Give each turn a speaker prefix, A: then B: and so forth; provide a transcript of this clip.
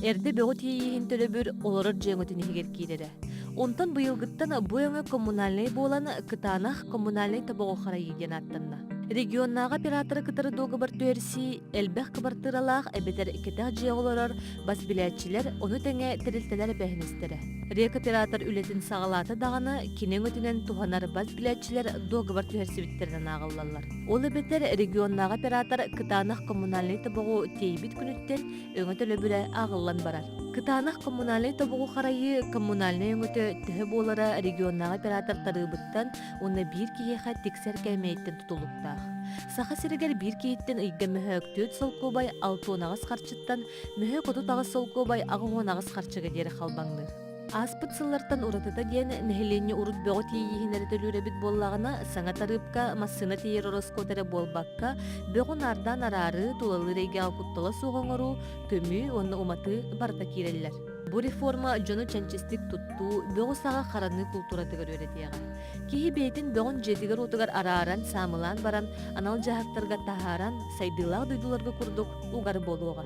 A: Эрдэ бөҕү тиэйииһин төлөбүр олорор дьиэ өҥөтүн иһигэр киирэрэ. Онтон быйылгыттан бу өҥө коммунальнай буолан, кытаанах коммунальнай тобоҕу харайыы диэн ааттанна. Регионнааҕы операторы кытары дуогабар түһэрсии элбэх кыбартыыралаах эбэтэр кэтэх дьиэҕэ олорор бас билээччилэр, ону тэҥэ тэрилтэлэр эбээһинэстэрэ. Рекоператор үлэтин саҕалаата даҕаны, кини өҥөтүнэн туһанар бас билээччилэр дуогабар түһэрсибиттэринэн ааҕыллаллар. Ол эбэтэр регионнааҕы оператор кытаанах коммунальнай тобоҕу тиэйбит күнүттэн өҥө төлөбүрэ ааҕыллан барар. Кытаанах коммунальнай тобоҕу харайыы коммунальнай өҥөтө төһө буолара регионнааҕы оператор тарыыбыттан уонна биир киһиэхэ тиксэр кээмэйиттэн тутулуктаах. Саха сиригэр биир киһиттэн ыйга мөһөөк 4 солкуобай 68 харчыттан мөһөөк 38 солкуобай 88 харчыга диэри халбаҥныыр. Ааспыт сыллартан уратыта диэн, нэһилиэнньэ урут бөҕү тиэйииһин эрэ төлүүр эбит буоллаҕына, саҥа тарыыпка массыына тиэйэр ороскуот эрэ буолбакка, бөҕү наардаан араарыы, тулалыыр эйгэҕэ куттала суох оҥоруу, көмүү уонна уматыы барыта киирэллэр. Бу реформа дьону чэнчистик туттуу, бөҕү-саҕы хараныы култууратыгар үөрэтиэҕэ. Киһи бэйэтин бөҕүн дьиэтигэр-уотугар арааран, саамылаан баран, анал дьаһахтарга таһааран, сайдыылаах дойдуларга курдук угар буолуоҕа.